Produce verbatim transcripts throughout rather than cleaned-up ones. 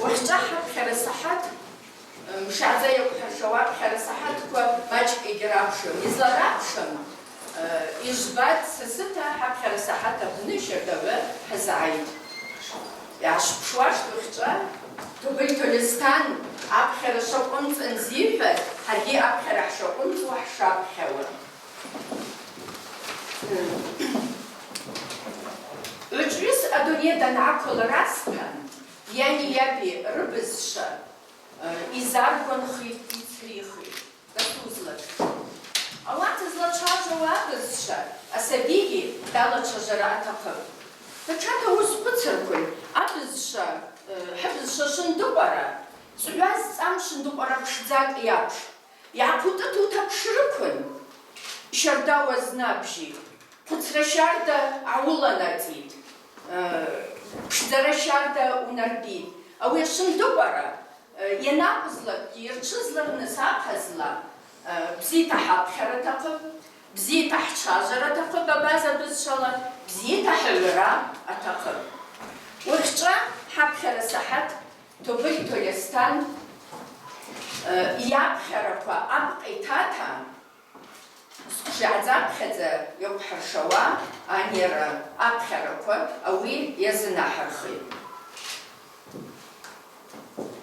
Уахьчӏва хӏаԥхьара сахьат, э, мшагӏдза йакӏвхӏыршауа апхьара сахьатква мачӏкӏ йгьрапшым. Йызларапшым, э, йыжвбатӏ сасыта хӏаԥхьара сахьат апны щардагӏвы хӏызгӏайтӏ. Йгӏашвпшуаштӏ уахьчӏва, Тобыль Тольыстан апхьара шакъвымцӏын ззихӏваз, хӏаргьи апхьара хӏшакъвымцӏуа хӏшапхьауа. Гӏвычӏвгӏвыс адуней дангӏаквыл растан, йани йаби рыбызшва, э, йзаргванхитӏ, йцрихитӏ. Дату злачӏву. Ауат злачважвауа абызшва асабигьи далачважвара атахъыпӏ. Датшата уыс хъвыцырквын абызшва, э, хӏыбызшва швындыкъвара, цӏгӏва зцӏам швындыкъвара пшдзакӏ йапш. Йгӏахъутӏытӏ утапшрыквын, щарда уазнабжьитӏ, хъвыцра щарда гӏауланацӏитӏ, э, пшдзара щарда унардитӏ. Ауи швындыкъвара, э, йанакъвызлакӏгьи йырчвызлырныс ахъазла, э, бзита хӏапхьара атахъыпӏ, бзита хӏчважвара атахъыпӏ абаза бызшвала, бзита хӏыгӏвра атахъыпӏ. Уахьчӏва хӏапхьара сахьат Тобыль Тольыстан, э, йапхьараква абкъ йтата, сквшигӏдза апхьадза йакӏвхӏыршауа анийра апхьараква ауи йазынахӏырхитӏ.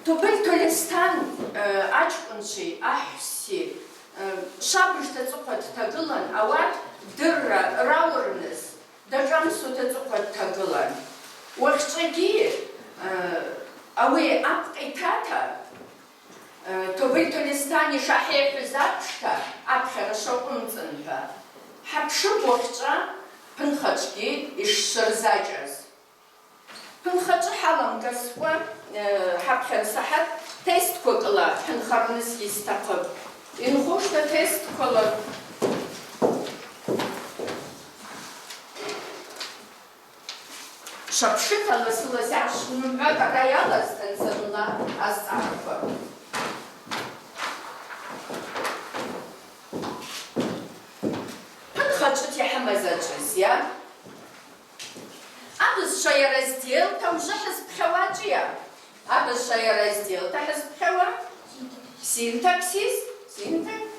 Тобыль Тольыстан, э, ачкӏвынчви ахӏвсси, э, швабыжта цӏыхъва дтагылан, ауат дырра раурныс, дашӏамсута цӏыхъва дтагылан. Уахьчӏвагьи, э, ауи абкъ йтата, э, Тобыль Тольыстан йшахӏихӏвуз апшта, апхьара шакъвымцӏын хӏва, хӏапшыпӏ уахьчӏва пынхачӏвгьи йшшвырзачӏваз. Пынхачӏвы хӏаламгаскӏва, э, хӏапхьара сахьат тестквакӏла пынхарныс йыстахъыпӏ. Йынхушта тестквала. Швапшыта ласы-ласы йгӏашвнумгӏвакӏ ара йалазтын зынла азцӏгӏарква. Пынхачӏвыта йхӏымаз ачӏвызйа? Абызшва йаразделта ужвы хӏызпхьауа ачӏвыйа? Абызшва йаразделта хӏызпхьауа? Синтаксис, синтак-,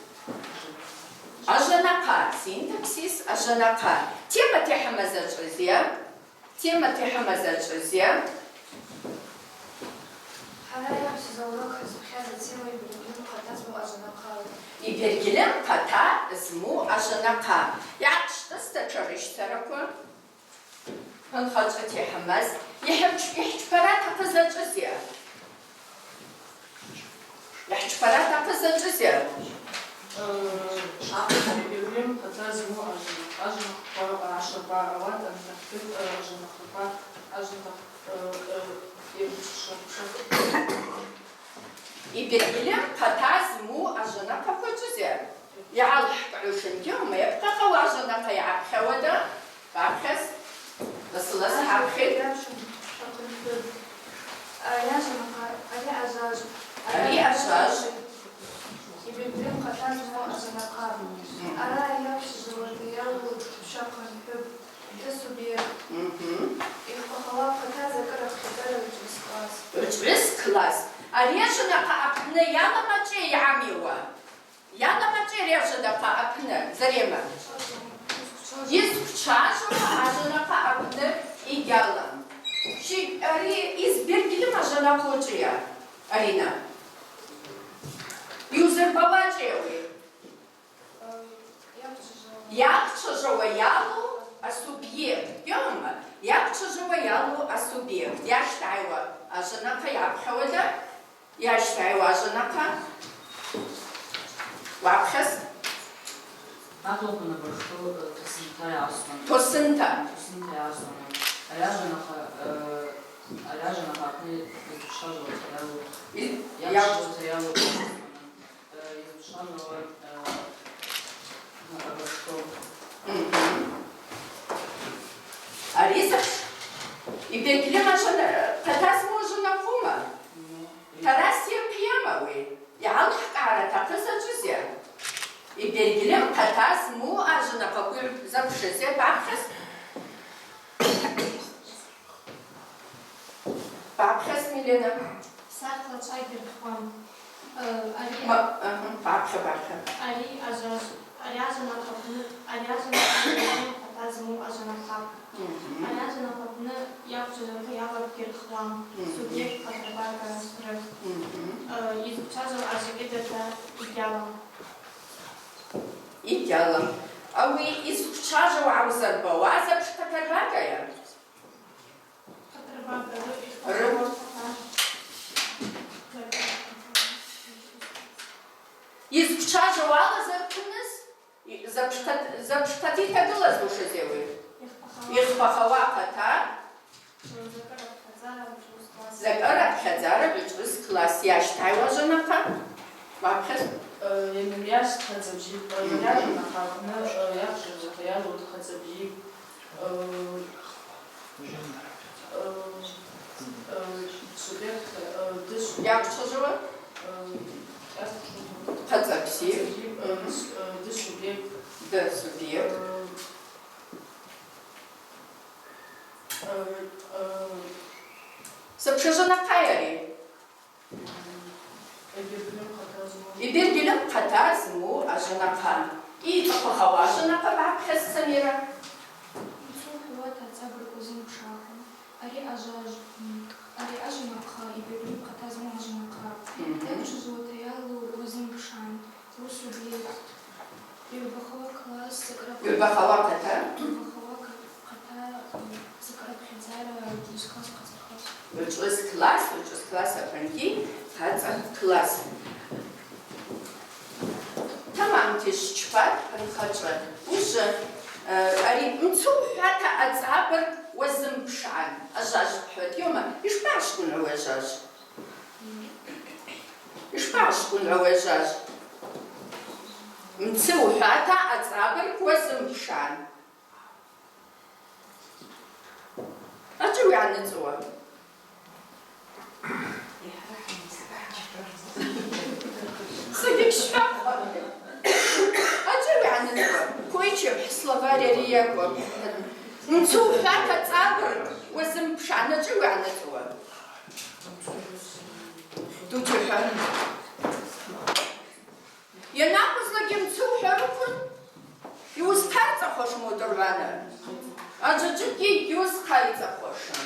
ажванахъа, синтаксис, ажванахъа. Темата йхӏымаз ачӏвызйа? Темата йхӏымаз ачӏвызйа? Хӏара йапш заура хӏызпхьаз атема йбергьльым хъата зму ажванахъа. Йбергьльым хъата зму ажванахъа. Йгӏахъштӏызта тшарыщтараква. Пынхачӏвыта йхӏымаз йхӏымч-, йхӏчпара атахъыз ачӏвызйа? Йхӏчпара атахъыз ачӏвызйа? Э, йбергьльым хъата зму ажванахъа, ажванахъа, э, ашваба, ауат антахтыт, э, ажванахъаква, ажванахъ-, э, э, йырчвшвахтӏ. Йбергьльым хъата зму ажванахъаква ачӏвызйа? Йгӏалхӏкӏгӏушын, йома, йапхъахъа уажванахъа йгӏапхьауада? Бапхьаз? Ласылас хӏапхьитӏ. Ари ажванахъа, ари ажважв. Ари ажважв. Йбергьльым хъата зму ажванахъа. Мгм. Араъа йапш заура йалу тшапӏ хӏвапӏ. Йсубъект. Мгм. Йхъахъала хъата закӏы рапхьадза гӏвычӏвгӏвыс класс. Гӏвычӏвгӏвыс класс. Ари ажванахъа апны йалама ачӏвыйа йгӏамиуа? Йалама ачӏвыйа ари ажванахъа апны, Зарема? Йызквчважвауа ажванахъа апны йгьалам. Щи, ари йызбергьльым ажванахъа ачӏвыйа, Арина? Йузырбауа ачӏвыйа ауи? Йаквчважвауа йалу асубъект. Йома, йаквчважвауа йалу асубъект. Йащтагӏайуа ажванахъа йгӏапхьауада? Йащтагӏайуа ажванахъа. Уапхьаз. Акъылкъвана бырху, э, тосынта йгӏасуан. Тосынта. Тосынта йгӏасуан. Ари ажванахъа, э, ари ажванахъа апны йызквчважвауата йалу. Йыз-, йаквчважвауата йалу. Э, йызквчважвауа, э, абырху. Мгм. Ари закӏ йбергьльым ажвана-, хъата зму ажванахъума? Ну. Тарас йырхъйама ауи? Йгӏалхӏкӏгӏара атахъыз ачӏвызйа? Йбергьльым хъата зму ажванахъаква запшызйа? Бапхьаз? Бапхьаз, Милена? Сахьлачва гьырхуан. Э, ари Ма-, ага, бапхъа, бапхъа. Ари ажважв-, ари ажванакъ апны, ари ажванакъ апны хъата зму ажванакъ. Мгм. Ари ажванакъ апны йаквчважварта йалаз гьырхуан. Мгм. Субъект, хъатарбага, рыф. Мгм. Э, йызквчважвауа ажвакӏыдата йгьалам. Йгьалам. Ауи йызквчважвауа гьаъазырбауа запш хъатарбагайа? Ры-, йызквчважвауа гьаъазырбаз, запш хъат-, запш хъата йтагылаз ушызеуи? Йызпахауа хъата. Закӏы рапхьадзара гӏвычӏвгӏвыс класс. Йащтагӏвуа ажванакъ. Бапхъа. Э, йамгӏвайа хъаза бзипӏ. Мгм. Йамгӏвайа ажванакъ апны, э, йаквчважварта йалаз хъаза бзипӏ. Э, э, э, субъект, э, ды субъект. Йаквчважвауа? Э, йаквчважвауа. Хъаза бзипӏ. Э, ды с-, э, ды субъект. Ды субъект. Э, э, э, запш ажванакъ ари? Йбергьльым хъата зму. Йбергьльым хъата зму ажванакъ. Йызпахауа ажванакъ бапхъа, Самира. Мцу хӏвата ацӏабырг уазымпшагӏван. Ари ажважв-, м, ари ажванакъ йбергьльым хъата зму ажванакъ. Мгм. Йаквчважварта йалаз уазымпшгӏван. Уыцугьи йызпахауа класс закӏ рапхьадза. Йызпахауа хъата? Йызпахауа хъата, закӏ рапхьадзара, гьуз класс, хъаза класс. Гьуз класс, гьуз класс апынгьи хъаза класс. Тамам, тешчпа, анхачӏва. Уже, э, ари мцу хӏвата ацӏабырг уазымпшгӏван. Ажважв хӏватӏ, йома, йшпагӏашгвынгӏвуа ажважв? Йшпагӏашгвынгӏвуа ажважв? Мцу хӏвата ацӏабырг уазымпшгӏван. Ачӏи уи йгӏаныцӏуа? Сагик шпа? Ачӏи уи йгӏаныцӏуа? Койчеб словарь ари йакӏвпӏ. Мцу хӏвата ацӏабырг уазымпшгӏван, ачӏи уи йгӏаныцӏуа? Дучӏи хӏва. Йанакъвызлакӏгьи мцу хӏварыквын, йуызхъайырцӏахуашма удыргӏвана? Аджаджыкӏгьи йуызхъайырцӏахуашын.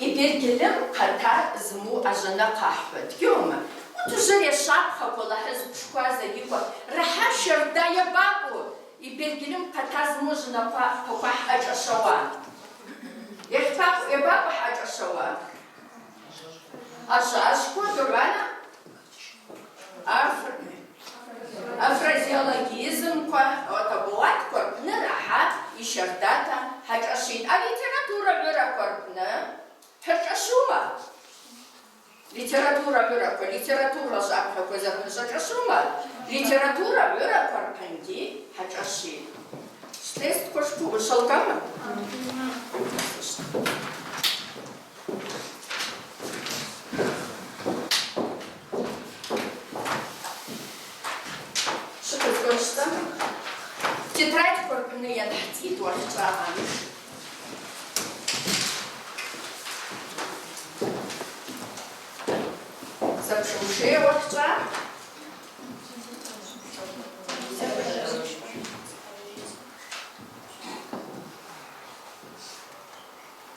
Йбергьльым хъата зму ажванакъ ахӏватӏ. Йома, утужвар йашапхъаква, лахӏыз хъвшква, закӏваква рахӏа щарда йабакъу? Йбергьльым хъата зму ажванакъ хъваква хӏашӏашауа. Йахпа-, йабакъу хӏашӏашауа? Ажважвква, дурана? Афр-, афразеологизмква, атабуатква рпны рахӏа йщардата хӏашӏашитӏ. Алитература гӏвыраква рпны хӏыршӏашума? Литература гӏвыраква, литература шапхъаква запхъа шӏашӏашума? Литература гӏвыраква рпынгьи хӏашӏаши. Тест квашпу, шалгама? Шыкъвызгваншта, тетрадьква рпны йанхӏцӏитӏ уахьчӏва амш. Запшымши уахьчӏва.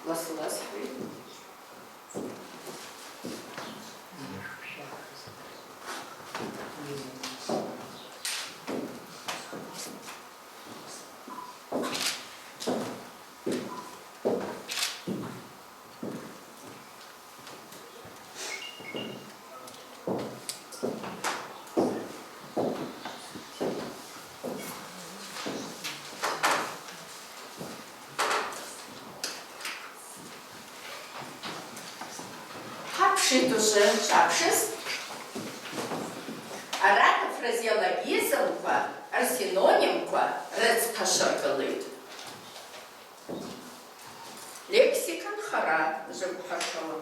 Ласыласхӏви. Хӏапшитӏ уже, швапшыз. Арат фразеологизмква, рсинонимква рыдзхъа шваргылитӏ. Лексика нхара, закӏ хӏаршауа.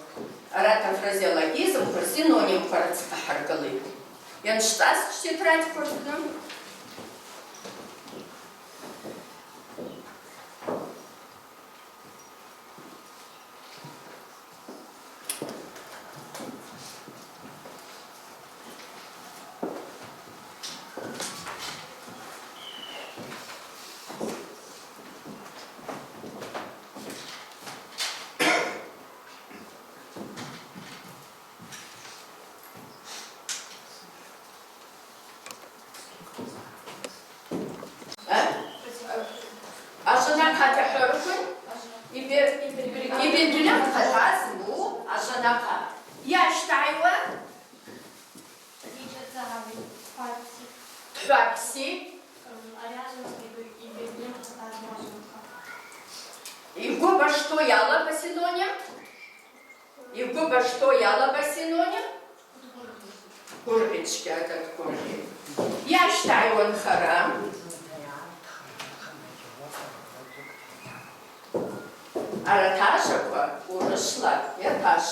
Арат афразеологизмква, рсинонимква рыдзхъа хӏаргылитӏ. Йаншвтӏасчӏ тетрадьква рпны. Йгьльым хъата зму ажванакъа. Йащтагӏайуа. Дхӏвапси. Йгвыба что йалаба синоним? Йгвыба что йалаба синоним? Гвыргъьи чкьата дгвыргъьи. Йащтагӏайуа нхара. Арат ажваква урысла йапаш.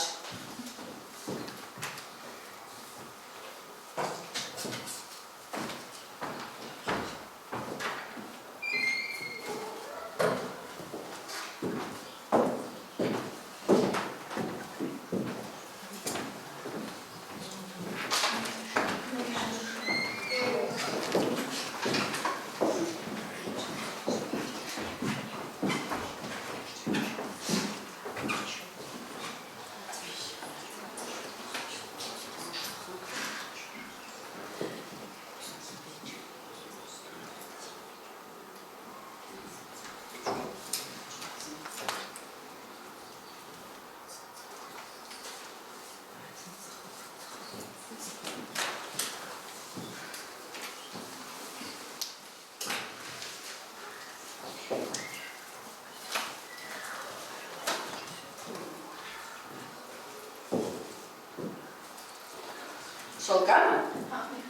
Шалкӏама?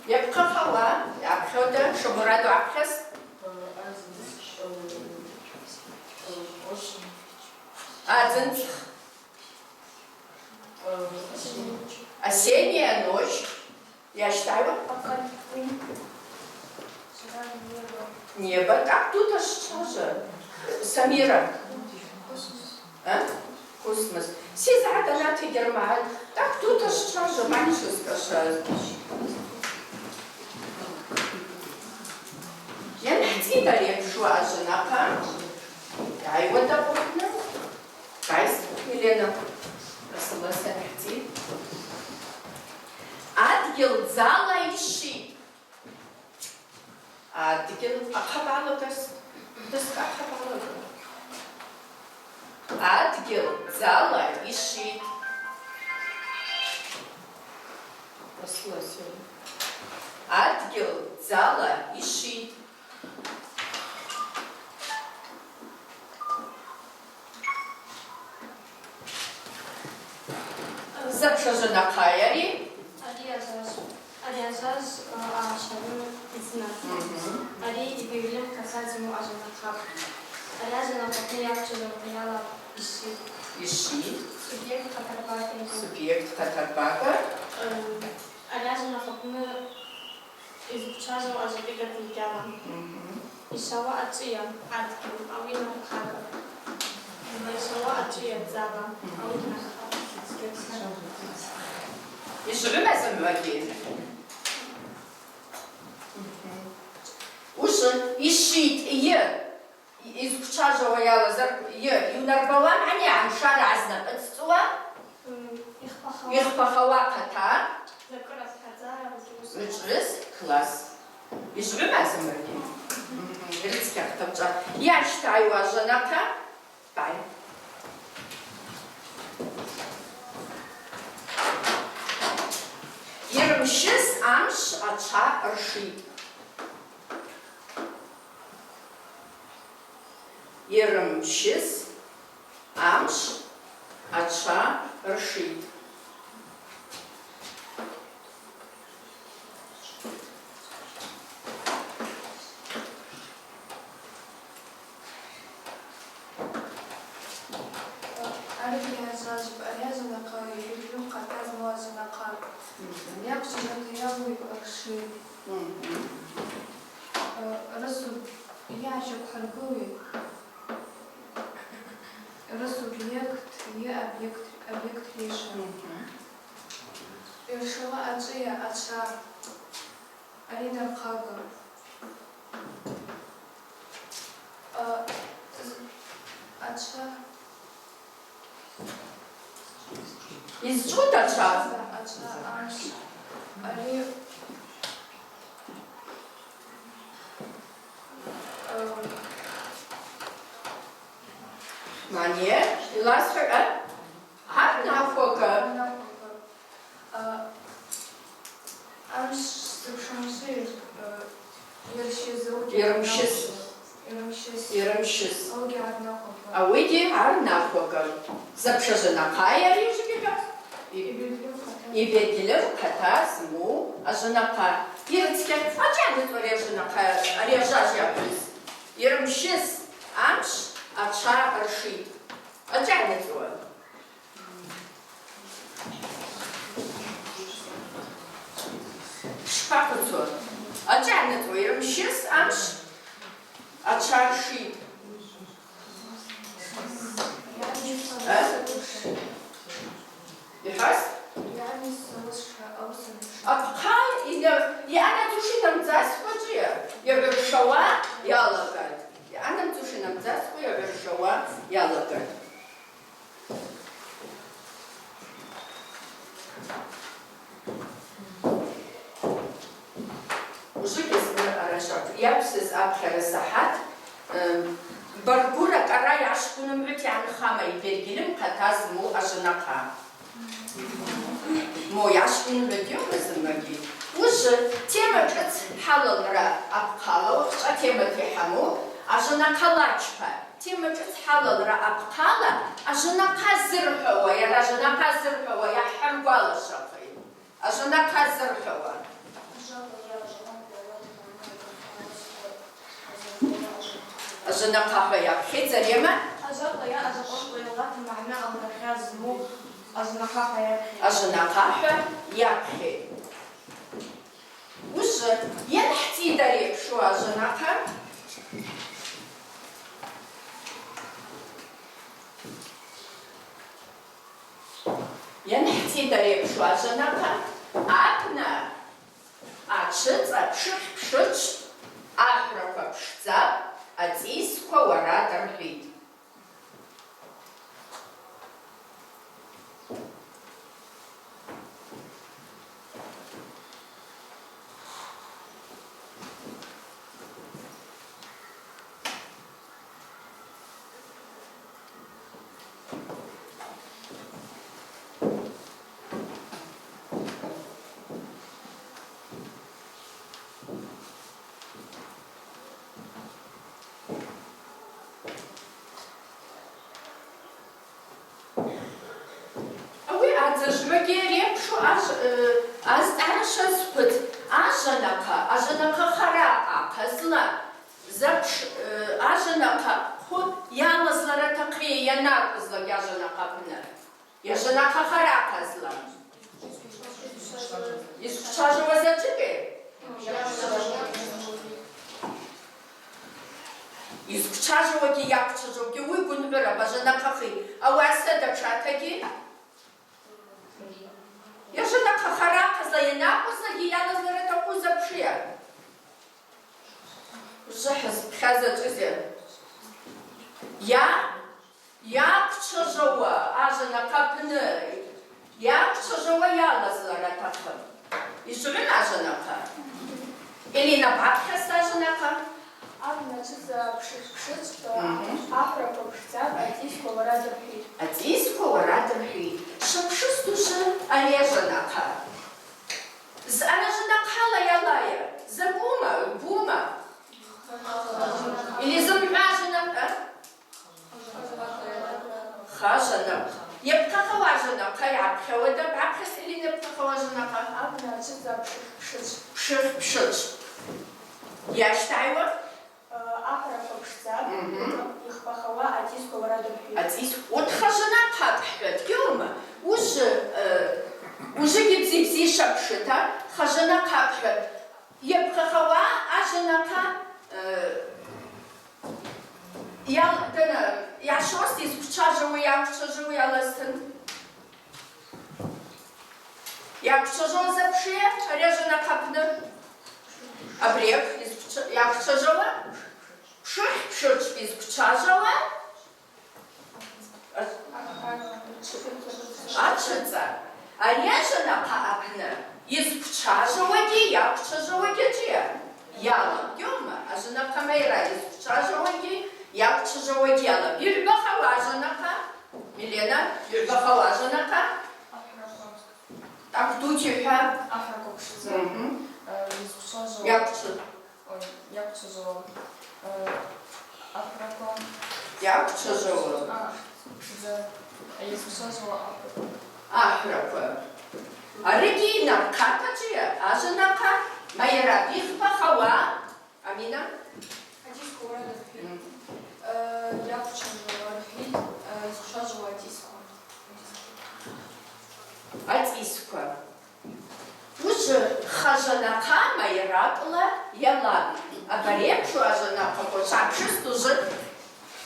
Йапхъахауа, йапхьота, шабураду апхьаз? Адзынцӏх. Осенняя ночь. Йащтагӏайуа? Небо. Так, тут аш чажа. Самира. А? Космос. Сезгӏат анат йгьырмагӏан. Так, тут аш чажа, манчу скъаша. Йанхӏцӏида йапшу ажванакъа? Йгӏайуата къуртны. Гайс, Елена, расулла санхӏти. Адгьыл дзала йшитӏ. Адгьыл ахъа балагас, дыскӏ ахъа балага. Адгьыл дзала йшитӏ. Расулла сен. Адгьыл дзала йшитӏ. Закӏ шажванакъай ари? Ари азаз, ари азаз, а, ашагӏвы йдзна. Мгм. Ари йгьльым хъата зму ажванакъапӏ. Ари ажванакъ апны йаквчӏваз йалапӏ йшитӏ. Йшитӏ. Субъект хъатарбакӏ. Субъект хъатарбакӏ. Ем, ари ажванакъ апны йызквчӏвазу ажвакӏы йгьалапӏ. Мгм. Йшауа ачӏвыйа? Адгьыл, ауи нархъага. Йшауа ачӏвыйа? Дзала, ауи нархъага. Йыжвгӏума зымгӏвагьи? Мгм. Ужвы йшитӏ, йы, йызквчӏважвауа йалаз йы, йунарбауа магӏны йгӏаншара азна къыцӏцӏуа? М, йхпахауа. Йхпахауа хъата. Закӏы расхъадзара, ручӏвгӏвыс. Ручӏвгӏвыс класс. Йыжвгӏума зымгӏвагьи? Мгм. Рыцкьахта бчӏва. Йащтагӏайуа ажванакъа? Бай. Йырмщыз амш ачва ршитӏ. Йырмщыз амш ачва ршитӏ. Арыгьи азазпӏ, ари азанакъа йгьльым хъата зму азанакъа. Мгм. Йаквчӏваз йалу йкӏварши. Мгм. Э, рысуб-, йгьажьакӏ хӏыргылуи? Рысубъект, йы объект, объект рейша. Мгм. Йыршауа ачӏвыйа? Ачва. Ари нархъага. А, з-, ачва. Йызчӏвуда ачва? Ачва, амш. Ари, ам, Мания, йла схӏвара? Гӏарнахвага. А, амш зыпшымшвы, э, йырщыз, ауи йырмщыз. Йырмщыз. Йырмщыз. Ауигьи гӏарнахвага. Ауигьи гӏарнахвага. Запша ажванахъайа ари жвгьи? И-, йбергьльыгъ хъата зму ажванахъа. Йрыцкьа. Ачӏа йаныцӏу ари ажванахъа, ари ажважв йаквыз. Йырмщыз амш ачва ршитӏ. Ачӏа йаныцӏу. Шпахъвыцу. Ачӏа йаныцӏу, йырмщыз амш ачва ршитӏ. Э? Йхӏваз? Апхъа йна-, йъанамдзуш йнамдзаскӏва ачӏвыйа? Йагӏвыршауа йалагатӏ. Йъанамдзуш йнамдзаскӏва йагӏвыршауа йалагатӏ. Ужвыгьи зны аращакв йаквсыз апхьара сахӏат, э, баргвыракӏ ара йгӏашгвнымгӏвута йгӏанхама йбергьльыгъ хъата зму ажванахъа? Мо йгӏашгвнымгӏвута йума зымгӏвагьи? Ужвы тема шӏыц хӏалалра апхъала, уахъчӏва темата йхӏаму, ажванахъа лачпа. Тема шӏыц хӏалалра апхъала ажванахъа зырхӏвауа, йара ажванахъа зырхӏвауа йгӏахӏыргвалашвахъи. Ажванахъа зырхӏвауа. Ажванахъа хӏва йапхьитӏ, Зарема. Ажвакъла йа ажвакъвакъвла йалата магӏна алнахьа зму ажванахъа хӏва йапхьитӏ. Ажванахъа хӏва йапхьитӏ. Ужвы йанхӏцӏида йапшу ажванахъа? Йанхӏцӏида йапшу ажванахъа? Абна, ачвыцӏа, пшыхь пшытш, ахӏвраква пшдзапӏ, ацӏисква уарада рхӏвитӏ. Ауи адза жвгьи йапшу ажв-, э, азцӏара швазхъвыц. Ажванахъа, ажванахъа хара ахъазла, запш-, э, ажванахъа хъвы йалазлара атахъыйа йанакӏвызлакь ажванахъа апны? Йажванахъа хара ахъазла. Йызквчважвауа заджвыгьи? Йызквчважвауагьи йаквчважвауагьи уи гвынгӏвырапӏ, ажванахъахъи. Ауаса датшатагьи? Йажванахъа хара ахъазла йанакӏвызлакь йалазлара атахъу запшуа. Ужвы хӏызпхьаз ачӏвызйа? Йа Йаквчважвауа ажванахъа апны йаквчважвауа йалазлара атахъыпӏ. Йызгӏвыма ажванахъа? Или йанбапхьаз ажванахъа? Абна ачвыцӏа пшыхь пшытш, мгм, ахӏвраква пшдзапӏ, ацӏисква уарада рхӏвитӏ. Ацӏисква уарада рхӏвитӏ. Шапшысту ужвы ари ажванахъа? Зъана ажванахъала йалайа? Закӏума, гьбума? Или зымгӏва ажванахъа? Хажванахъа. Йапхъахауа ажванахъа йгӏапхьауада, бгӏапхьастӏ или йапхъахауа ажванахъа? Абна ачвыцӏа пшыхь пшытш. Пшыхь пшытш. Йащтагӏайуа? Э, ахӏвраква пшдзапӏ, мгм, йхпахауа ацӏисква уарада рхӏвитӏ. Ацӏис-, от хажванахъа ахъхӏватӏ, гьума? Ужвы, э, ужвыгьи бзи-бзи шапшыта, хажванахъа ахъхӏватӏ. Йапхъахауа ажванахъа, э, Йал-, дана, йашуаз йызквчважвауа, йаквчважвауа йалазтын. Йаквчважвауа запшуа, ари ажванахъа апны. Абрекв, йызквчва-, йаквчважвауа. Пшыхь пшытш йызквчважвауа. Ачвыцӏа. Ари ажванахъа апны йызквчважвауагьи йаквчважвауагьи ачӏвыйа? Йалапӏ, гьума? Ажванахъа майра йызквчважвауагьи йаквчважвауагьи йалапӏ. Йыгӏбахауа ажвана- Йаквчважвауа. А, йызквчважвауа ахӏвраква. Ахӏвраква. Арыгьи йнапӏ хъатачӏвыйа? Ажванахъа Майрапӏ йхпахауа. Амина? Адисква уара дырхӏвитӏ. Мм. Э, йаквчважвауа рхӏвитӏ, э, йызквчважвауа адисква. Адисква. Ужвы хажванахъа Майрапӏла йалапӏ. Абарепшу ажванахъаква тшапшыз ужвы,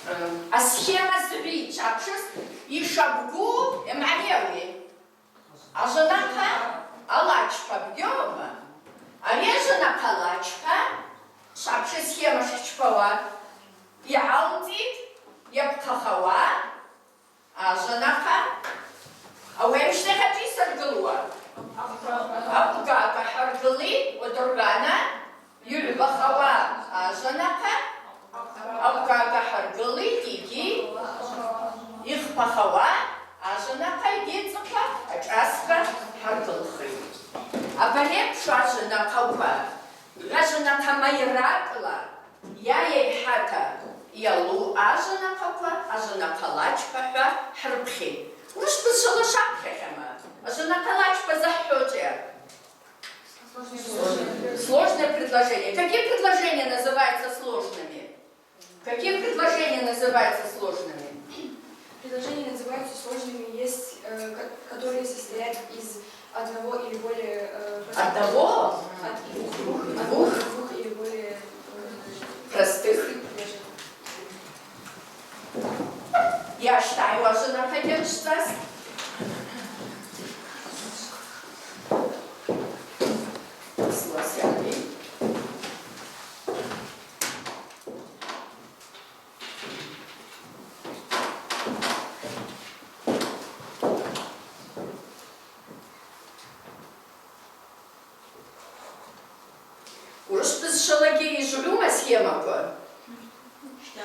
э, асхема згӏвы тшапшыз йшабгу ймагӏнеуи. Ажванахъа алачпа бгьома. Ари ажванахъа алачпа тшапшыз схема шхчпауа йгӏалцӏитӏ йапхъахауа. Ажванахъа. Ауи амщтахь ачӏи йсыргылуа? Акъвгага хӏыргылитӏ, уадыргӏвана йыгӏбахауа ажванахъа. Акъвгага хӏыргылитӏ йгьи йхпахауа ажванахъа йгьи ацӏыква ашӏасква хӏыргылхитӏ. Абарепшу ажванахъаква, ажванахъа Майрапӏла йайайхӏата йалу ажванахъаква, ажванахъа лачпа хӏва хӏырпхьитӏ. Урыс бызшвала швапхьахьама? Ажванахъа лачпа зыхӏхӏвуа чӏвы. Сложное предложение. Какие предложения называются сложными? Какие предложения называются сложными? Предложения называются сложными, есть, э, ко-, которые состоят из одного или более, э, простых. Одного? От двух. Двух? От двух или более, э, простых предложений. Йащтагӏайуа ажванахъа йгьамщтӏас. Сласяни. Урыс бызшвалагьи йызгӏвума схемаква? Щта.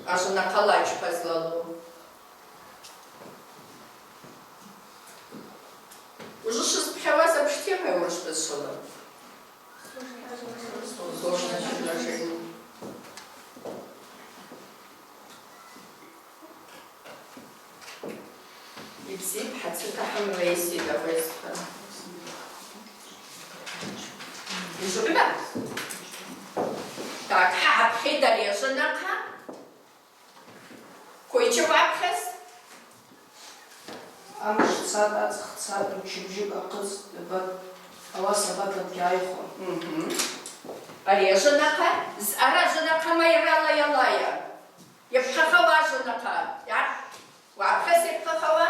Ажванахъа лачпа злалу. Ужвы швызпхьауа закӏ темайа урыс бызшвала? Сложное предложение. Йбзипӏ, хӏацӏыкӏ ахӏвамлайсида, уайсхъа. Йызгӏвума? Так, хӏа апхьи дарежа нахъа. Квайчӏвы уапхьаз? Амш цатӏ, ацӏх цатӏ, мчыбжьыкӏ ахъыцӏ, бат-, ауаса батадгьи гьайхуам. Мгм. Ари ажванахъа, з-, ара ажванахъа Майрала йалайа? Йапхъахауа ажванахъа. Йа? Уапхьаз йапхъахауа?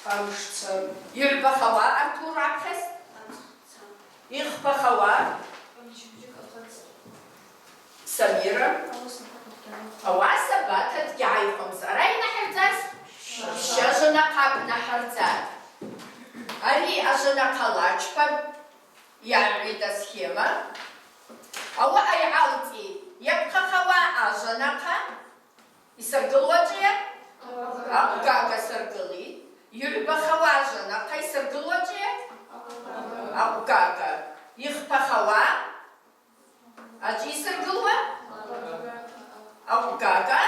Амш цатӏ. Йыгӏбахауа, Артур, уапхьаз? Йхпахауа? Самира. Ауаса батадгьи гьайхуамца. Ара йнахӏырдзаз? Пщажванахъа акӏвнахӏырдзатӏ. Ари ажванахъа лачпа йагӏвитӏ асхема. Ауаъа йгӏалцӏи йапхъахауа ажванахъа. Йсыргылуа чӏвы? Акъвгага сыргылитӏ. Йыгӏбахауа ажванахъа йсыргылуа чӏвы? Акъвгага. Йхпахауа? Ачӏи йсыргылуа? Акъвгага.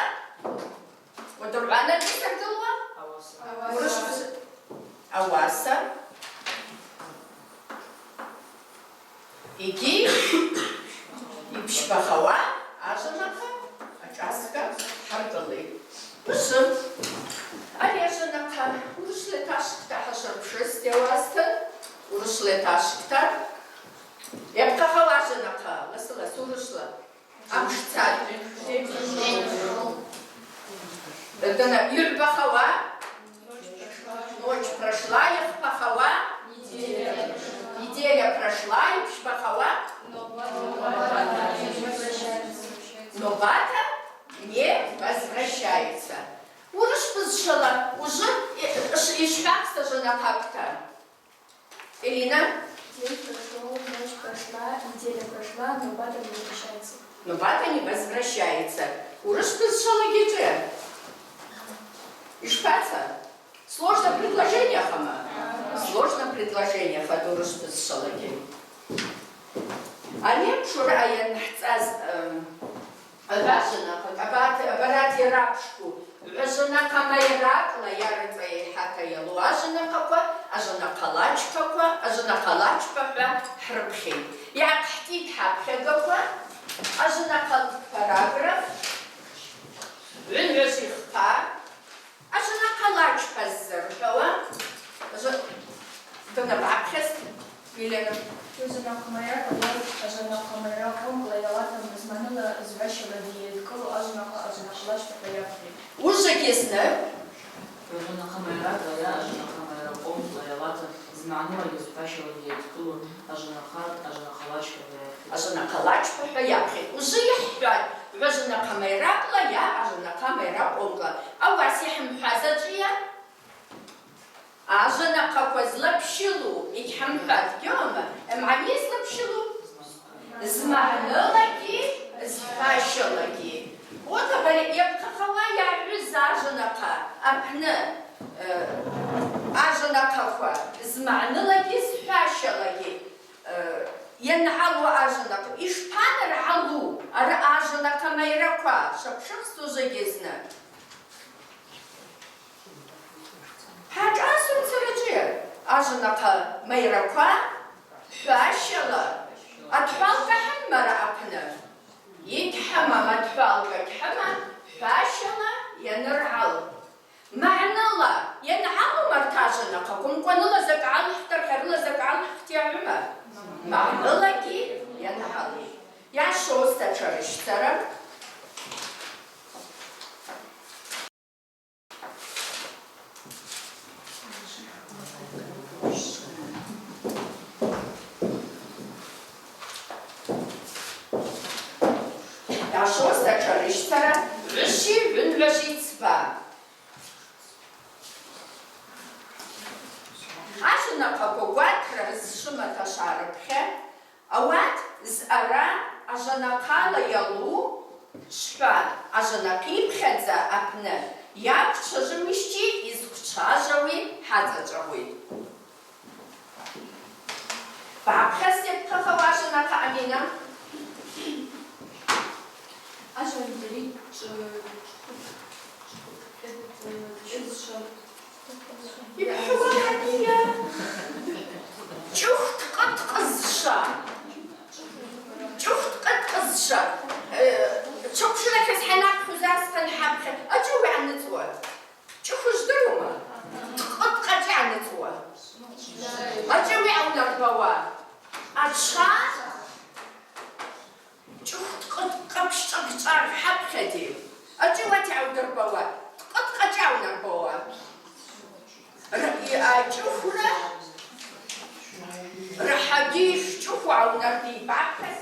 Уадыргӏвана ачӏи йсыргылуа? Урыс бызш-, ауаса. Йгьи йпщбахауа ажванахъа ашӏасква хӏыргылитӏ. Ужвы ари ажванахъа урышвла йташкӏта хӏашвырпшызтӏ йауазтын, урышвла йташкӏта. Йапхъахауа ажванахъа, ласы-ласу урышвла. Амш цатӏ. Дана йыгӏбахауа? Ночь прошла, йхпахауа? Неделя прошла, йпщбахауа? Но Бата не возвращается. Урыс бызшвала ужвы иш-, ишхӏвахъвста ажванахъакӏта. Ирина? День прошёл, ночь прошла, неделя прошла, но Бата не возвращается. Но Бата не возвращается. Урыс бызшвалагьи чӏвы? Йшпаца? Сложное предложение хама? Сложное предложение хада урыс бызшвалагьи. Ани пшура айан хӏцӏаз, эм, Агъа жванахъа, абарат, абарат йарапшку, Гӏважванахъа майракӏла йарыцӏа йайхӏата йалу ажванахъаква, ажванахъа лачпаква, ажванахъа лачпа хӏва хӏрыпхьитӏ. Йгӏахъхӏтитӏ хӏаплъагаква, ажванахъа параграф, гӏвынгӏважви хкъа, ажванахъа лачпа ззырхӏвауа, ажва-, дунаб гӏапхьазт. Елена. Гӏважванахъа майракӏла, ажванахъа майра къомкӏла йалата зманыла зхӏващалагьи йадкӏылу ажванахъа, ажванахъа лачпа хӏва йапхьитӏ. Ужвыгьи зны. Гӏважванахъа майракӏла, ажванахъа майра къомкӏла йалата зманыла зхӏващалагьи йадкӏылу ажванахъа, ажванахъа лачпа хӏва йапхьитӏ. Ажванахъа лачпа хӏва йапхьитӏ. Ужвы йхӏхӏватӏ, гӏважванахъа майракӏла, ажванахъа майра къомкӏла. Ауаса йхӏымхӏваз ачӏвыйа? Ажванахъаква злапщылу йгьхӏымхӏватӏ, гьома, мани злапщылу? Зманылагьи зхӏващалагьи. Уата бара йапхъахауа йагӏвыз ажванахъа апны, э, ажванахъаква зманылагьи зхӏващалагьи, э, йангӏалу ажванахъ йшпаныргӏалу ари ажванахъа майраква? Шапшыхс ужвыгьи зны. Хӏашъасуан сара ачӏвыйа? Ажванахъа майраква хӏващала, атхӏвалкӏа хӏымама ари апны? Йгьхӏымам, атхӏвалкӏа гьхӏымам, хӏващала йаныргӏал. Магӏныла йангӏалума арат ажванахъаква? Къвымкъваныла закӏ гӏалхӏвтӏ, архӏарыла закӏ гӏалхӏвтӏ йагӏвыма? Магӏнылагьи йангӏалу. Йашуз атшарыщцара. Йашуз атшарыщцара гӏвыщи гӏвынгӏвыжьи цба. Ажванахъаква гватра зшвымата шварыпхьа. Ауат зъара ажванахъала йалу швхӏва ажванахъыпхьадза апны йаквчважвамищти йызквчважвауи хӏацӏачӏвагъвитӏ. Бгӏапхьазт йапхъахауа ажванахъа, Амина. Ажван дари чӏ-, чӏ-, чӏ-, чӏ-, Йбхӏвуа гьатӏийа? Чӏух дкъы-дкъызша. Чӏух дкъы-дкъызша. Э, чвапшырахьыз хӏанахъхӏвуз асхъан хӏапхьа. Ачӏвыйа аныцӏуа? Чӏух жвдырума? Дкъы-дкъачӏвыйа аныцӏуа? Ачӏвыйа аунарбауа? Ачва? Чӏух дкъы-дкъы пщтӏагчӏвагӏ хӏапхьади. Ачӏвыйа аунарбауа? Дкъы-дкъачӏвыйа аунарбауа? Р-, и, а, чӏухра. Рахӏади чӏуху аунарби бакъаз.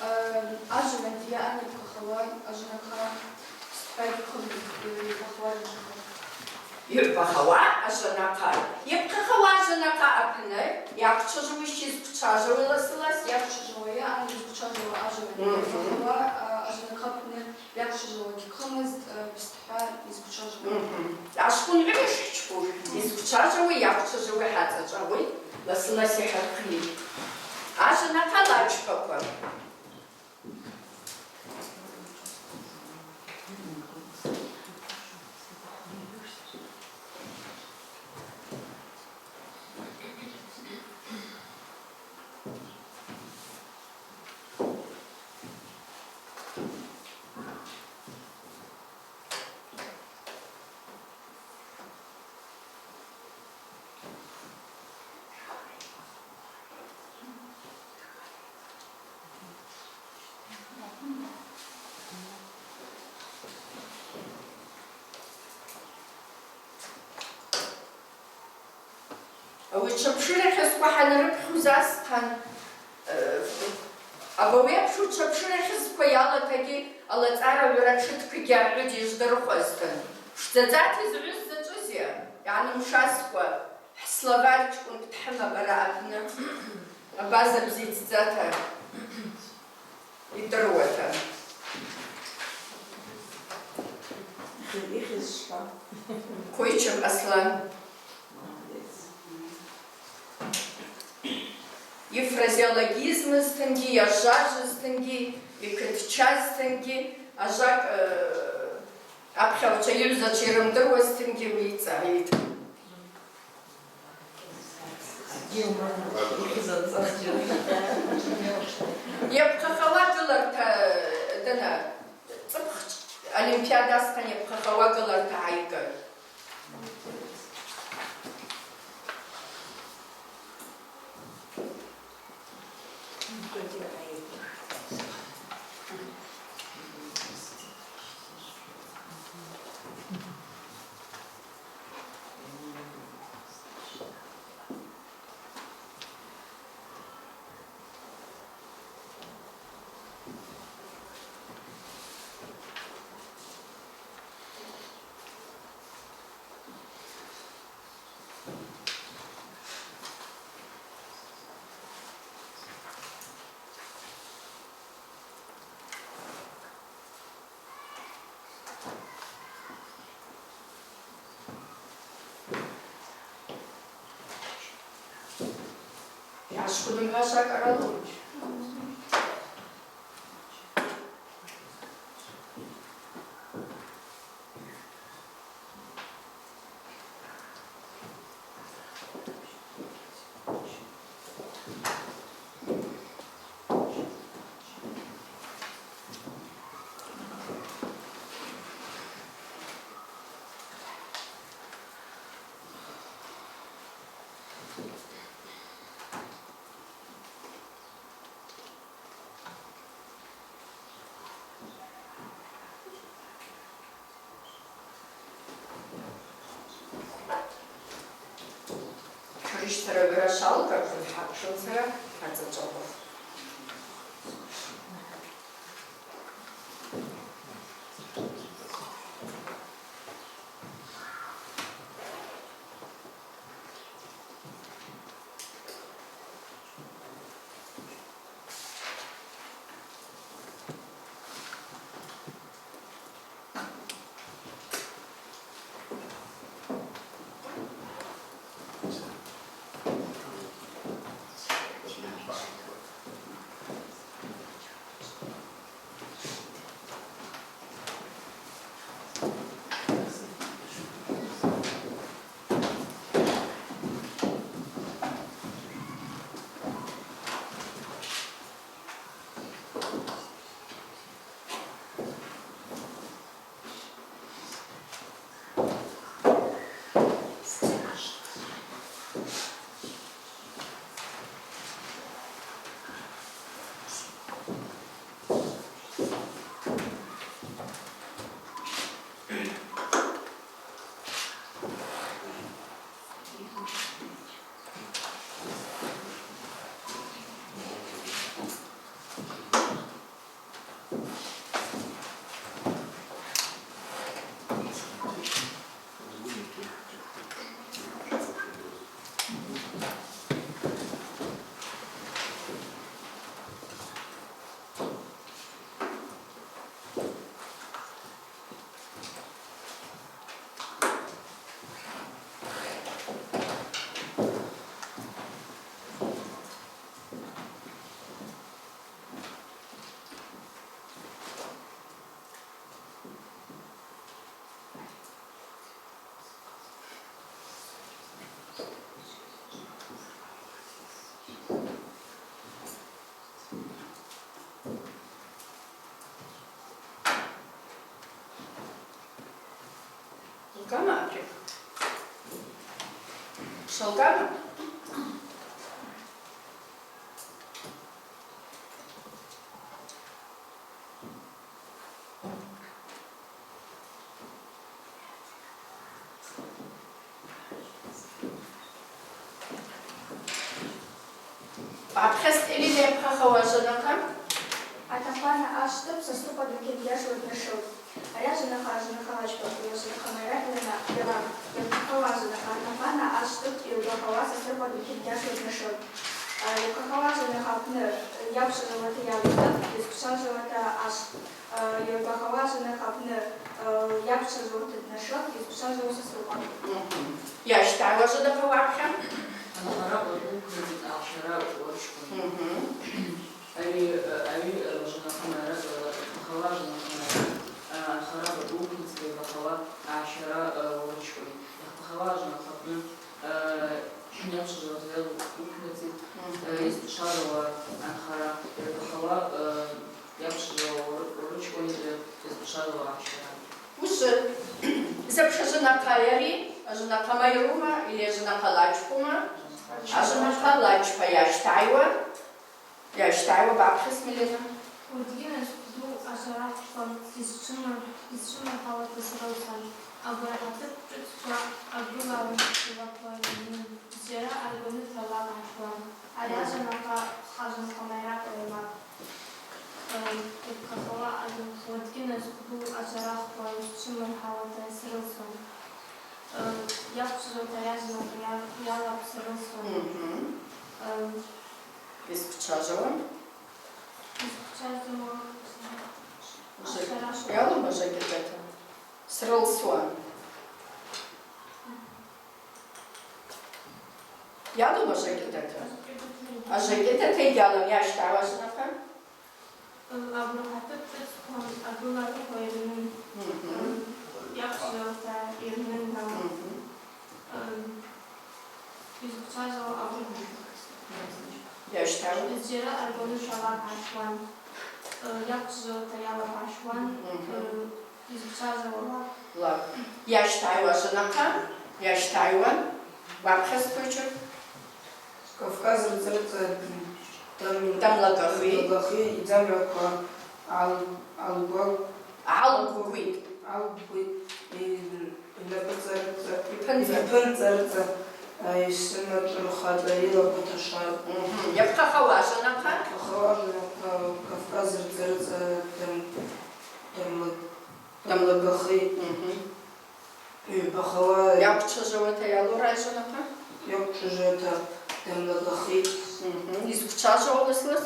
Э, ажвагьи йапхъахауа ажванахъа пстхӏа йапхъахауа. Йапхъахауа ажванахъа. Йапхъахауа ажванахъа апны йаквчважвамищти йызквчважвауи ласы-лас? Йаквчважвауа, йа ан йызквчважвауа ажвагьи. Мгм. Йапхъахауа, а, ажванахъа апны йаквчважвауа гьиквхмызт, а, пстхӏа йызквчважвауа. Мгм. Ашкъун гӏвыш хчпуш, йызквчважвауи йаквчважвауи хӏацӏачӏвагъвитӏ, ласы-лас йхӏырхъйитӏ. Ажванахъа лачпаква. Ауи чвапшырахьызква хӏанарыпхьуз асхъан, э, абари апшу чвапшырахьызква йалатагьи алацӏара гӏвра тшыткӏгьи агӏвыджь йыжвдырхуазтын. Пшдзадзата йызгӏвыз зачӏвызйа? Йгӏанымшазква, хӏсловарь чкӏвынкӏ дхӏымапӏ ари апны. Абаза бзидздзата. Йдыруата. Квайчев Аслан. Йфразеологизмызтынгьи йажважвыз Зынгьи йкытчазтынгьи, ажвакӏ, э, апхьагӏвчва йыгӏвзачва йрымдыруазтынгьи уицӏа йитӏ. Йапхъахауа гыларта, дана, цӏыпх олимпиада асхъан йапхъахауа гыларта гӏайгатӏ. Йгӏашхъудымгӏва швакӏ аралугьи. Хъарищтара гара швалгар, хъарчынцара ацӏачӏваква. Лгама абри? Шалгама? Апхьа стелила йапхъахауа ажваныгъа. Атафана ашвтып, сасрыкъва дукет йашла днашылт. Ари ажваныгъа ажваныгъа лачпа, йажваныгъа майра йылана йала йапхъахауа ажваныгъа. Атафана ашвтып, йылгахауа сасрыкъва дукет йашла днашылт. А, йапхъахауа ажваныгъа апны йапшыжвалата йалута, йызквшажвалата ашв. Йылгахауа ажваныгъа апны йапшыжвалата днашылт, йызквшажвалата сасрыкъва. Мгм. Йащтагӏайуа ажваныгъа апхьа? Анахара къваргъвуква, анахара къварчква. Мгм. Ари, ари, Э, йапшдза уры-, урычкъвын йызпшдза лачпа. Ужвы, запш ажванахъайа ари, ажванахъа майрума или ажванахъа лачпума? Ажванахъа лачпа йащтагӏайуа. Йащтагӏайуа бапхъес, Милена. Уадгьи назкъвду ажварахъван йызчвымыр-, йызчвымыргӏауата срылсуан. Агварахъатыкв шӏыцква агвылалын йылаква йырнын, зджьара аргваны талакӏ гӏашуан. Ари ажванахъа, ажванахъа майракӏла йламапӏ. Ем, йапхъахауа ажванахъа уадгьи назкъвду ажварахъван йызчвымыргӏауата срылсуан. Ем, йаквчважвауата ари ажванахъа йа-, йалапӏ срылсуан. Мгм. Ем, Йызквчважвауа? Йызквчважвауа. Уже. Ашварашва. Йалума закӏытата? Срылсуан. Йалума закӏытата? Ажвакӏытата йгьалам, йащтагӏайуа ажванахъа. Агварахъатыкв шӏыцква агвылалын йырнын. Мгм. Йаквчважвауата йырнын. Мгм. Йызквчважвауа агварахъатыкв. Йащтагӏайуа? Зджьара аргваны талакӏ гӏашуан. Йаквчважвауата йалапӏ гӏашуан. Мгм. Йызквчважвауа лакӏ. Лакӏ. Йащтагӏайуа ажванахъа, йащтагӏайуа. Бапхъес, Квайчур. Кавказ рыцӏа-рыцӏа дам-, Дамлагахи. Дамлагахи, йдзамраква ал-, алгвал-, Гӏалгвгвитӏ. Гӏалгвгвитӏ. Йнапӏыцӏа-рыцӏа, Йпынцӏа. Йпынцӏа-рыцӏа, а, йсымачӏвырхатӏ, йылаква ташатӏ. Мгм. Йапхъахауа ажванахъа? Йапхъахауа ажванахъа Кавказ рыцӏа-рыцӏа дам-, дамла-, Дамлагахи. Мгм. Йбахауа. Йаквчважвауата йалура ажванахъа? Йаквчважвауата дамлагахи. Мгм. Йызквчважвауа лас-лас?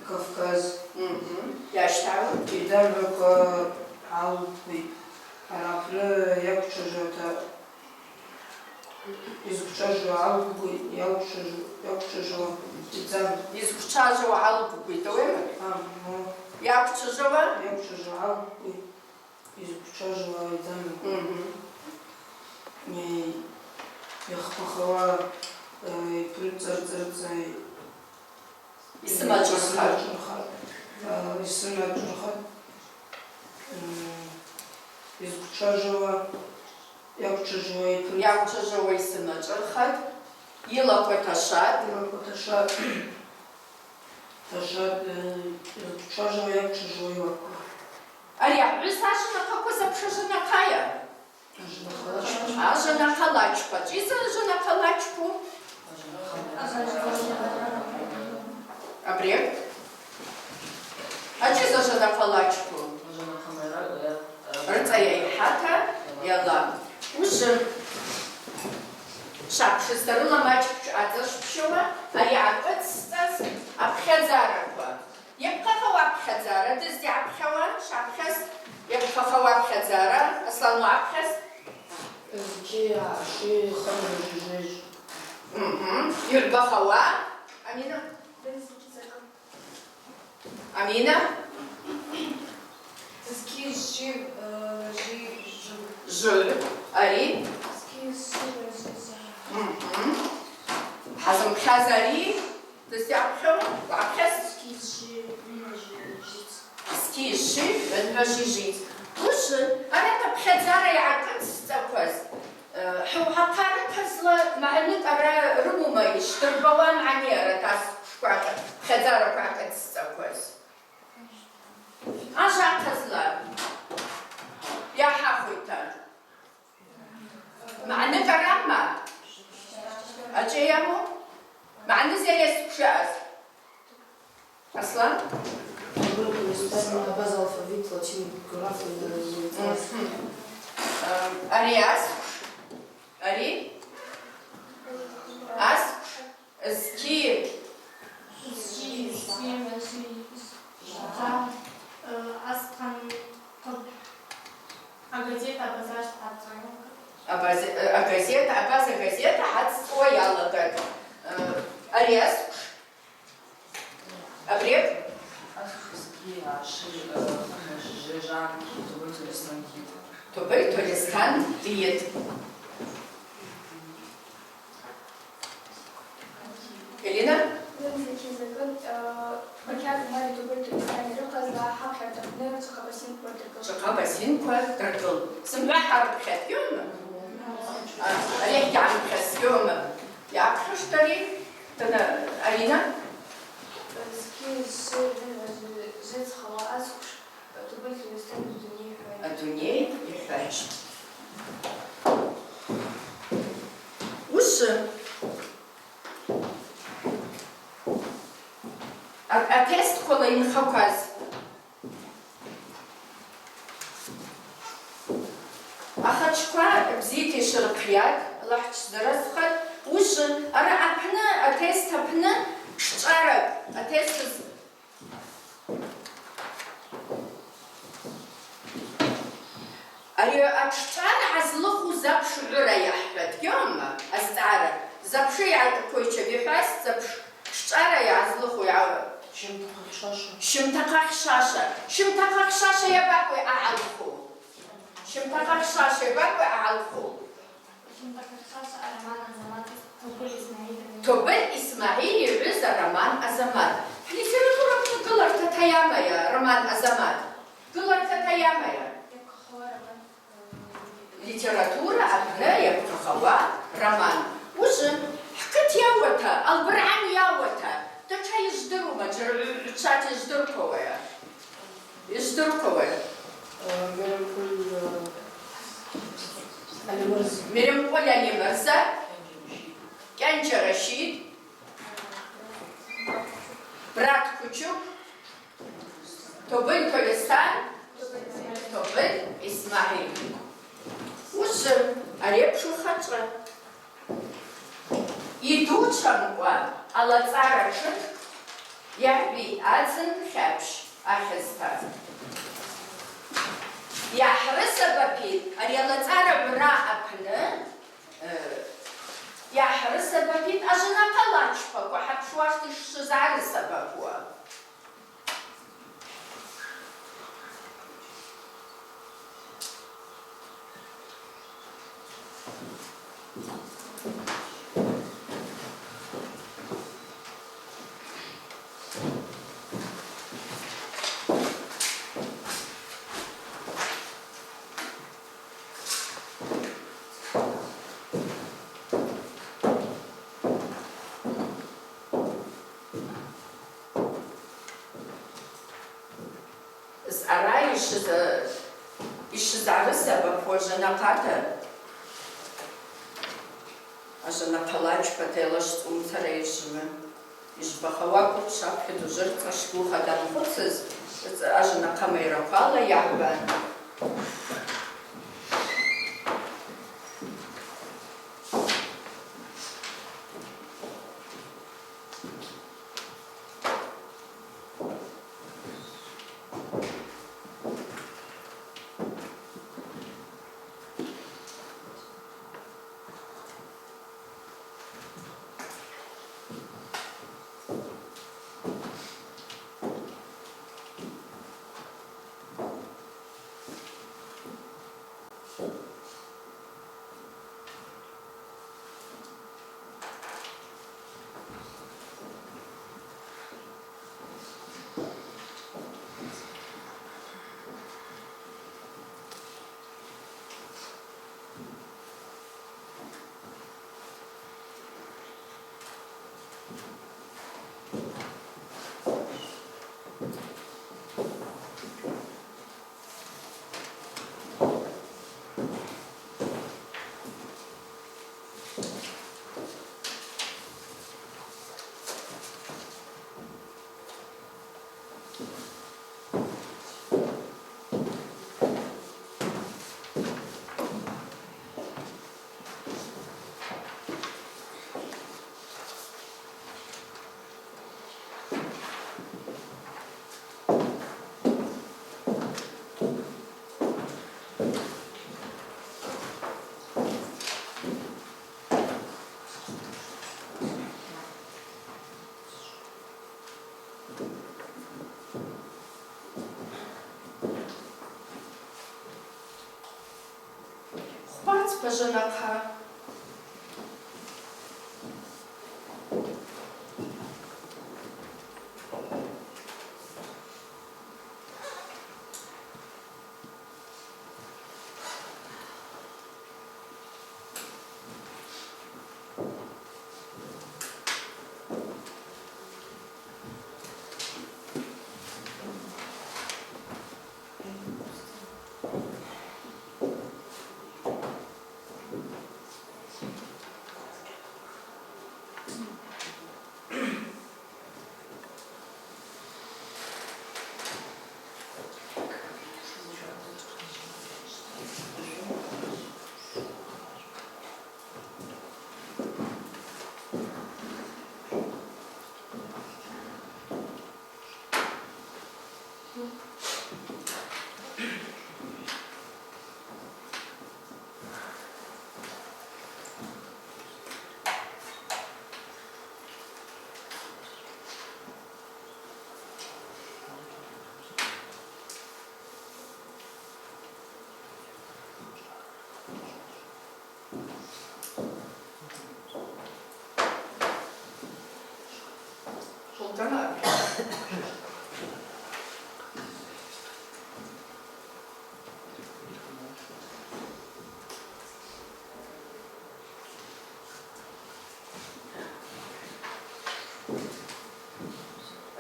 Кавказ. Мгм. Йащтагӏайуа? Йдамраква гӏалгвгвитӏ. Ари апны йаквчважвауата, йызквчважвауа гӏалгвгвитӏ, йаквчважв-, йаквчважвауа йдзам. Йызквчважвауа гӏалгвгвитӏ, ауи? А, ну. Йаквчважвауа? Йаквчважвауа гӏалгвгвитӏ. Йызквчважвауа йдзам. Мгм. Йа-, йахпахауа, э, йпынцӏа-рыцӏа-рыцӏа йсымачӏвырхатӏ. Йсымачӏвырхатӏ. Э, йызквчважвауа, йаквчважвауа йпынцӏа. Йаквчважвауа йсымачӏвырхатӏ. Йылаква ташатӏ. Йылаква ташатӏ. Ташатӏ, э, йызквчважвауа, йаквчважвауа йылаква. Ари агӏвыц ажванахъаква запш ажванахъайа? Ажванахъа лачпа. Ачӏи за ажванахъа лачпу? Абрек. Ачӏи за ажванахъа лачпу? Рыцӏа йайхӏата йалапӏ. Ужвы. Шапшызта рыла мачӏ адза шпшуа, ари йгӏаркъвыццӏаз апхьадзараква. Йапхъахауа апхьадзара, дызди апхьауа, шапхьаз йапхъахауа апхьадзара, Аслан, уапхьаз? Зки аши хымгӏважи жвижв. Мгм. Йырбахауа, Амина? Амина? Зки ши, э, жи, жвы. Жвы. Ари? Зки ши, жи, жвы. Мгм. Хӏазымхъаз ари? Дызди апхьауа, уапхьаз? Зки ши, гӏвынгӏважи жвиц. Зки ши, гӏвынгӏважи жвиц. Ужвы, арат апхьадзара йгӏаркъыцӏцӏакваз, э, хӏу-, хӏахъарыпазла магӏны кӏара рымума йшдырбауа магӏни арат асквшква, пхьадзараква гӏаркъыцӏцӏакваз? Ажва ахъазла йахӏахвитӏта. Магӏны кӏарамма? Ачӏи йаму? Магӏны зерес квшиъаз. Аслан? Абаза алфавит латин граф. Мгм. Ари асквш? Ари? Асквш? Зки. Зки, зки, зки. Э, Аслан, агазета Абаза гьацӏцӏуа йалагатӏ. Абаза, э, агазета, Абаза газета гьацӏцӏуа йалагатӏ. Э, ари асквш? Абрек? Асквш, зки, аши, э, хымгӏважи жвижв, Тубай Толеслан йитӏ. Тубай Толеслан йитӏ. Элина? Закӏы, э, Бакьат Умар Тубыль Тольыстан йрыхъазла, ахъахъарта апны рчвахъа бассейнква рдыргылтӏ. Рчвахъа бассейнква рдыргылтӏ. Зымгӏва хӏарпхьатӏ, йома? А, арихӏгьи гӏанпхьастӏ, йома? Йгӏапхьуштӏ ари, дана, Алина? Зкьи зшвы, зджьара зхъала ацӏквш, Тубыль Тольыстан адуней йхӏватӏ. Адуней йхӏватӏ. Уыжвжвы. А-, атестквала йынхакваз. Ахачква бзита йшвырхъйатӏ, Аллахӏ дшвзаразхъатӏ. Уыжвжвы, араъа апны, атест апны шчӏваракӏ, атест з-, Ари ашчӏвара гӏазлыху запш гӏвыра йахӏватӏ, йома, азцӏгӏара. Запш йгӏа-, Койчев йхӏваз, запш шчӏвара йгӏазлыху йгӏа-, Щымтахъа хьшаша. Щымтахъа хьшаша. Щымтахъа хьшаша йабакӏуи агӏалху? Щымтахъа хьшаша йабакӏуи агӏалху? Щымтахъа хьшаша Роман Азамат, Тобыль Исмагьиль. Тобыль Исмагьиль йгӏвыза Роман Азамат. Литература апны гыларта тайамайа Роман Азамат? Гыларта тайамайа? Литература апны йапхъахауа роман. Уыжвжвы, хӏкыт йауата, албыргӏан йауата, датша йыжвдырума, джыр-, гӏвчвата йыжвдырквауайа? Йыжвдырквауайа? Э, Меремкъвыл, э, Алимырза. Меремкъвыл Алимырза, Кӏанча Рашид, Брат Кучук, Тобыль Тольыстан, Тобыль Исмагьиль. Уыжвжвы, ари апшу хачӏва. Йдучвамкӏва алацӏара тшыт йагӏвийа адзын хьапщ ахьызта. Йгьрысабапитӏ ари алацӏара гӏвра апны, э, йгьрысабапитӏ ажванахъа лачпаква хӏапшуашта йшзгӏарысабапуа. Зъара йшыз-, йшзгӏарысабапуа ажванахъата, ажванахъа лачпата йалашдза уымцара йыжвжвума. Йыжвбахауа кӏвпӏ шапхьадза ужвыр цӏашгуха данхъвыцыз, ажванахъа майраквала йагӏбан. Хвацпа жванахъа.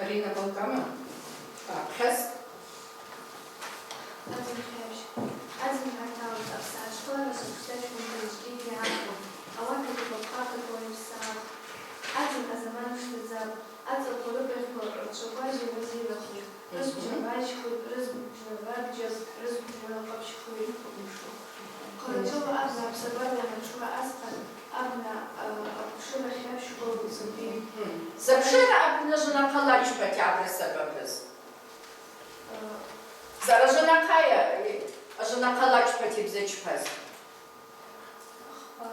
Арина Балкама, бапхьаз. Адзын хьапщ. Адзын гьаталыз апсаъа школара швахтачкӏвынта йызшкӏийгьи гӏахъун, ауат акӏвпӏапӏ хъахъвыцуа йпсгӏахтӏ. Адзын азаман пшдадзапӏ, ацӏаква рыпахьква рчваква зигӏвазирахун, рызкв жвагӏвайчхвитӏ, рызкв жвагӏвабджьапӏ, рызкв жвагӏвакъапчхвитӏ. Хъарачӏвала абна апсабарала йанатшуа асхъан, абна, а, акъвшара хьапщква лцӏапӏи. Мгм. Сабшара абна ажванахъа лачпати абра сабабыз? Э, Зара ажванахъайа, э, ажванахъа лачпати бзачпаз? Хпа.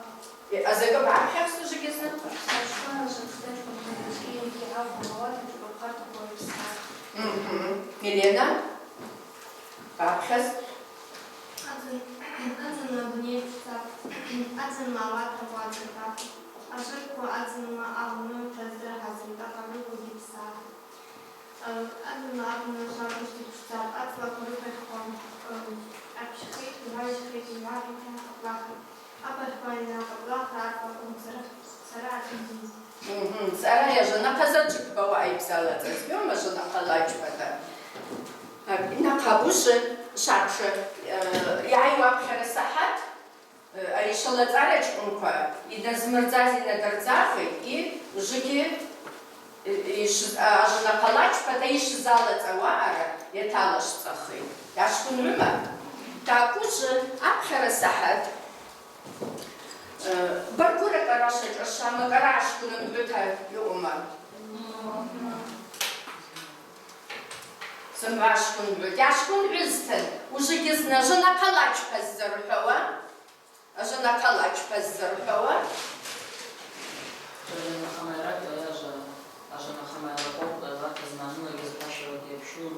Э, азакӏы бгӏапхьахс ужвыгьи зны? Сашква, ажвахтачкӏвынта йызшкӏийгьи гӏахъун, ауат акӏвпӏапӏ хъахъвыцуа йпсгӏахтӏ. Мгм. Милена? Бгӏапхьаз? Адзын, адзынла дуней пшдзапӏ, адзынла ауат ргвадзатӏ. Ажвырква адзынла алу, тшаздыргьазтӏ, акъварыквагьи псгӏахтӏ. Адзынла абна швабыжта пшдзапӏ, ацӏлаква рыпахьква, м, апчхитӏ, гӏвайчхитӏ, йгӏвахитӏ, йгӏакъаплахитӏ. Апахьква йанакъаплахра, ацӏлаква мцара, мцара атахъын. Мгм. Сара йажванахъа заджвыквбауа айбзала цӏазгьи, йома, ажванахъа лачпата. Инахъа бужвы швахъвшатӏ, э, йайуа апхьара сахӏат. Ари швалацӏарачкӏвынква йназмырдзаз йнадырдзахитӏ, и ужвыгьи, э, йшвыз-, а, ажванахъа лачпата йшвзалацӏауа аъара йаталашвцӏахитӏ. Йгьашквынгӏвыма? Такӏву ужвы апхьара сахӏат, э, баргвыракӏ ара швашӏаша, макӏара гьашквынгӏвыта йаъума? Зымгӏва гьашквынгӏвытӏ. Йгьашквынгӏвызтын, ужвыгьи зны ажванахъа лачпа ззырхӏвауа. Ажванахъа лачпа ззырхӏвауа. Ажванахъа майракӏла, ажва-, ажванахъа майракъла, лата зманыла йгьзхъвашвалагьи йапщун,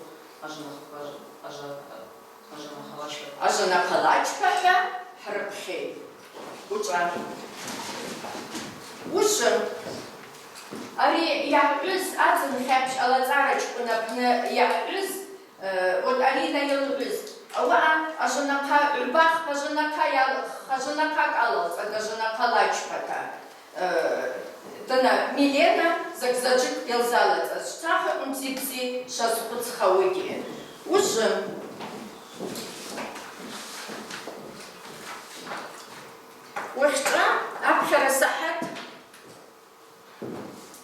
ажванахъа, ажва-, ажванахъа лачпа. Ажванахъа лачпа хӏва хӏрыпхьитӏ. Учӏа. Ужвы. Ари йагӏвыз, адзын хьапщ алацӏарачкӏвын апны йагӏвыз, Э, вот Арина йылгӏвыз. Ауаъа ажванахъа гӏвбахпа, ажванахъа йал-, ажванахъа кӏалалцӏатӏ, ажванахъа лачпата. Э, дана Милена закӏ-заджвыкӏ йалзалацӏаз, швцахакӏ, мци-бзи швазхъвыцхауагьи. Ужвы. Уахьчӏва апхьара сахӏат.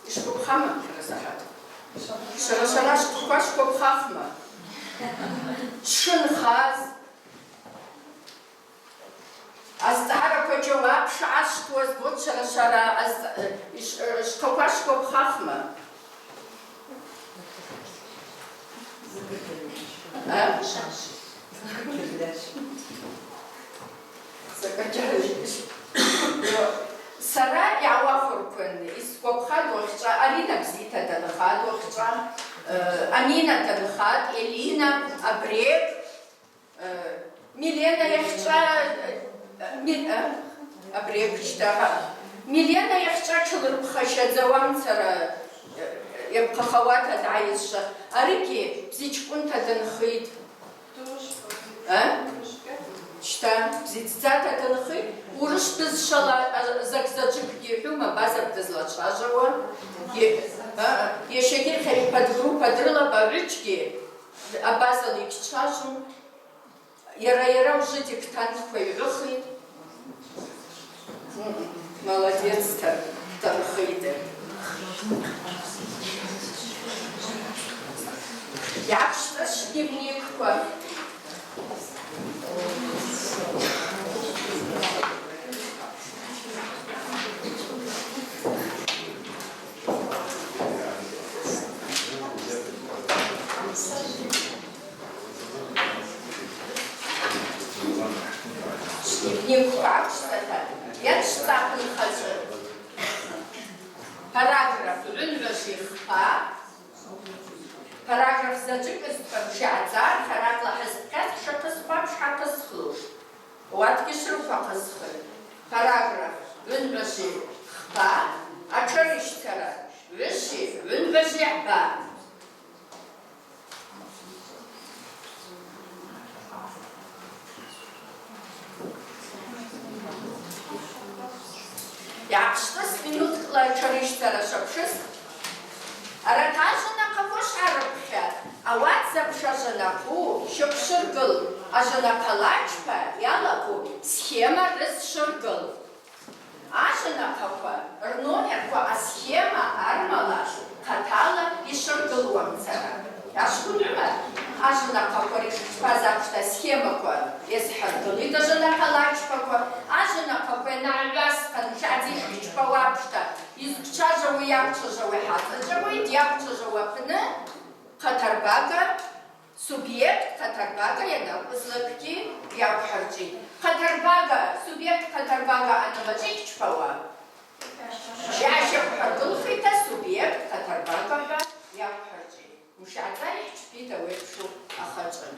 Йшгвапхама, швара сахӏат? Швара-швара швхъвы шгвапхахма? Шынхаз. Азцӏгӏараква джьауап шгӏашвтуаз, вот швара-швара аз-, ш-, швхъвы шгвапхахма? А? Сара йгӏауахвырквын йсгвапхатӏ уахьчӏва, Арина бзита данхатӏ уахьчӏва, э, Амина данхатӏ, Элина, Абрек, э, Милена йахьчӏва, э, Ми-, э, Абрек, щта, Милена йахьчӏва тшылрыпхащадза уамцара, э, йапхъахауата дгӏайызшва, аригьи бзичкӏвынта дынхитӏ. А? Щта, бзидздзата дынхитӏ, урыс бызшвала, а, закӏ-заджвыквгьи йхӏвума, Базар дызлачважвауа? Е-, а, а, йащагьи хъа йподгруппа дрылапӏ, агӏвычгьи абазала йгьчважвум. Йара-йара уже диктантква йгӏвыхитӏ. Молодец, та-, танхитӏ. Йгӏапшцӏашвт дневникква. Йыгьниквпа апшцӏата йаншцӏа апынхачӏвы. Параграф гӏвынгӏважви хпа. Параграф заджвыкӏызтӏхӏва мшигӏадза архӏарадла хӏызпхьаз хӏшахъызху апш гьахъызхлуштӏ. Ауатгьи шврыхвахъызхын. Параграф гӏвынгӏважви хпа, атшарищтара гӏвышви гӏвынгӏважви гӏба. Йгӏахъщтӏыс минуткӏла атшарищтара швапшыз. Арат ажванахъаква швгӏарыпхьа, ауат запш ажванахъу, щыхъвшвыргыл, ажванахъала чпа йалаку схема рызшвыргыл. Ажванахъаква рномерква асхема армала хъатала йшвыргылуамцара. Ашкун Умар, ажванахъаква ришхчпаз ахъвшта схемаква йазхӏыргылитӏ ажванахъала чпаква, ажванахъаква йанагӏвасхъан, мшигӏадза йшхчпауа апшта, йызквчважвауи йаквчважвауи хӏацӏачӏвауи, йаквчважвауа апны хъатарбага, субъект хъатарбага йанакӏвызлакӏгьи йаквхӏырчӏвитӏ. Хъатарбага, субъект хъатарбага анамачӏ йхчпауа, йащаквхӏыргылхитӏта субъект хъатарбага хӏва йаквхӏырчӏвитӏ. Мшигӏадза йхчпитӏ ауи апшу ахачӏвын.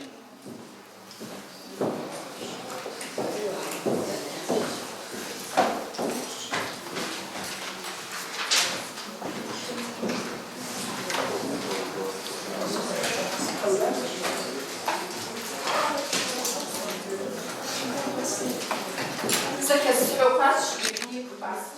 Заказ хӏвакваз швгьи квасыщт.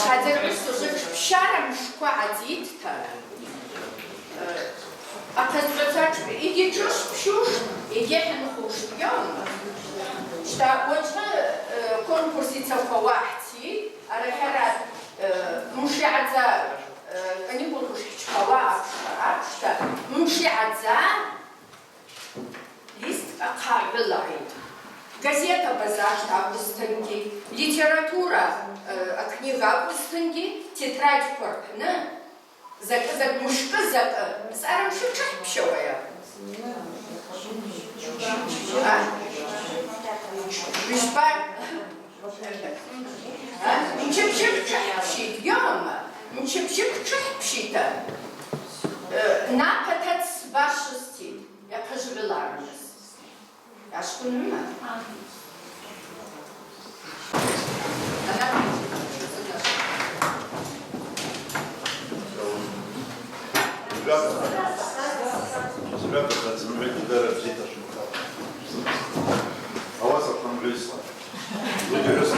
Хӏадзаргӏвы сужит пщара мшква адзитӏта, э, ахъазгӏваца тшпи, йгьи тшышпщуштӏ, йгьи хӏынхуштӏ, йома. Щта уачӏвы, э, конкурс йцахъвауа хӏцитӏ, арахьара, э, мшигӏадза, э, каникулква шхӏчпауа апшта, апшта, мшигӏадза лист ахъа гӏвылагӏитӏ. Газета базашта акӏвызтынгьи, литература, э, акнига акӏвызтынгьи, тетрадьква рпны закӏы-закӏ, мшкӏы закӏы, зъара мшкӏы тшыхӏпщауайа? А? Мшкӏы. А? Мчыбжьыкӏ тшыхӏпщитӏ, йома, мчыбжьыкӏ тшыхӏпщитӏта, э, напата цба швыститӏ, йахъыжвгӏвыларныс. Ашкунума? Ребята, ребята, зымгӏвагьи дара бзита швымхъа. Ауаса хъымгӏвайсла. Люди